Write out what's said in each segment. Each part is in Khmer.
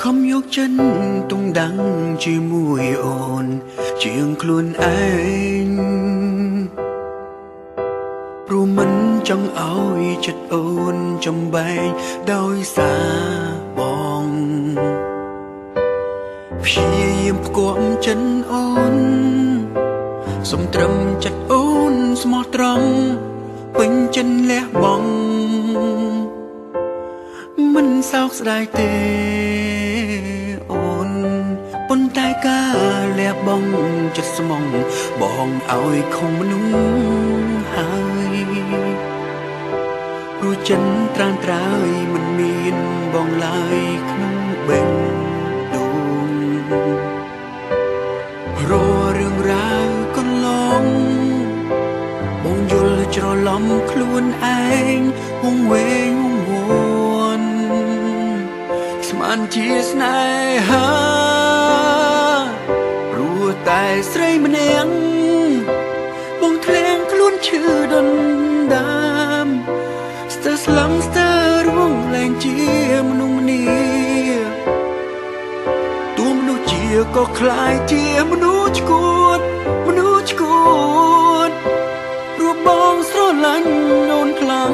ខំយកចិនទុំដាំងជាមួយអូនជាងខ្លួនឯងព្រោះមិនចង់ឲ្យចិត្តអូនចំបែងដោយសារបងព្យាយាមផ្គំចិនអូនសុំត្រឹមចិត្តអូនស្មោះត្រង់ពេញចិនលះបង់មិនសោកស្ដាយទេអូនប៉ុន្តែការលះបង់ចិត្តស្មងបងឲ្យខំមនុស្សហើយព្រោះចិនត្រានត្រើយមិនមានបងឡើយក្នុងបេះដូងរាល់រឿងរ៉ាវកន្លងបងយល់ច្រឡំខ្លួនឯងវង្វេងវង្វាន់ស្មានជាស្នេហាព្រោះតែស្រីម្នាក់បងធ្លាងខ្លួនឈឺដុនដាមស្ទើរស្លំស្ទើររួងលែងជាមនុស្សម្នាតួមនុស្សជាក៏คล้ายជាមនុស្សឈួតមនុស្សឈួតព្រោះបងស្រឡាញ់អូនខ្លាំង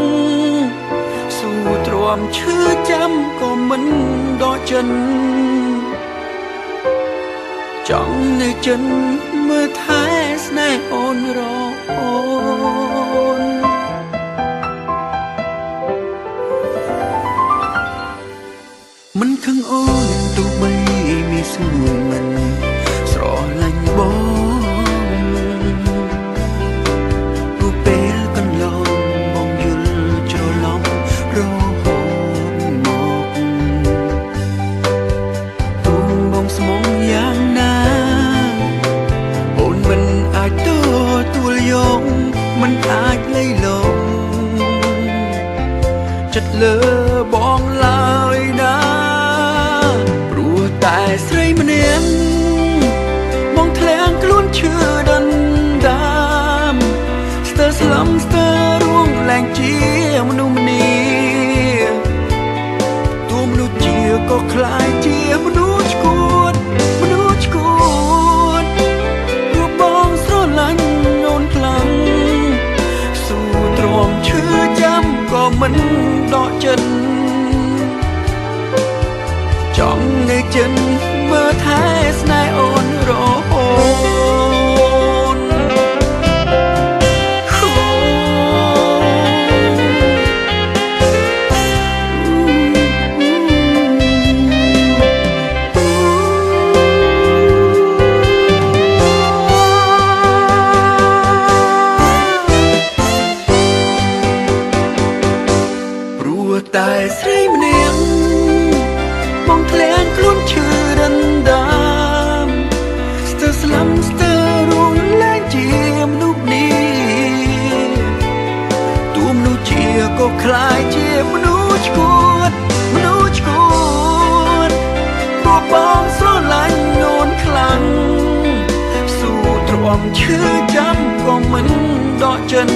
ស៊ូទ្រាំឈឺចាំក៏មិនដកចិនចង់នៅចិនមើលថែស្នេហ៍អូនរអូនមិនខឹងអូនទោះបីមានសួរមិនស្រឡាញ់បងព្រោះពេលកន្លងបងយល់ច្រឡំរហូតមកទូបងស្មងយ៉ាងណាអូនមិនអាចទទួលយកមិនអាចលៃលងចិត្តលើបងឡើយណាព្រោះតែស្រីម្នាក់បងធ្លាងខ្លួនឈឺដុនដាមស្ទើរស្លំស្ទើររួងលែងជាមនុស្សម្នាតួមនុស្សជាក៏คล้ายជាមនុស្សឈួតមនុស្សឈួតព្រោះបងស្រឡាញ់អូនខ្លាំងស៊ូទ្រាំឈឺចាំក៏មិនដកចិនចង់នៅចិនមើលថែស្នេហ៍អូនរហូតព្រោះតែស្រីម្នាក់បងធ្លាងខ្លួនឈឺដណ្ដើមស្ទើរស្លំស្ទើររួងលែងជាមនុស្សម្នាតួមនុស្សជាក៏คล้ายជាមនុស្សឈួតមនុស្សឈួតព្រោះបងស្រឡាញ់អូនខ្លាំងស៊ូទ្រាំឈឺចាំក៏មិនដកចិន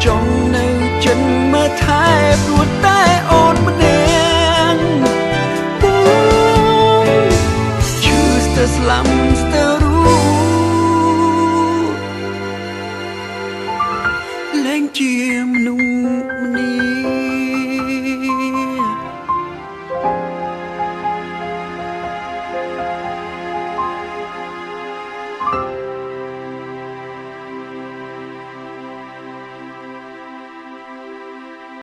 ចង់នៅចិនមើលថែព្រោះ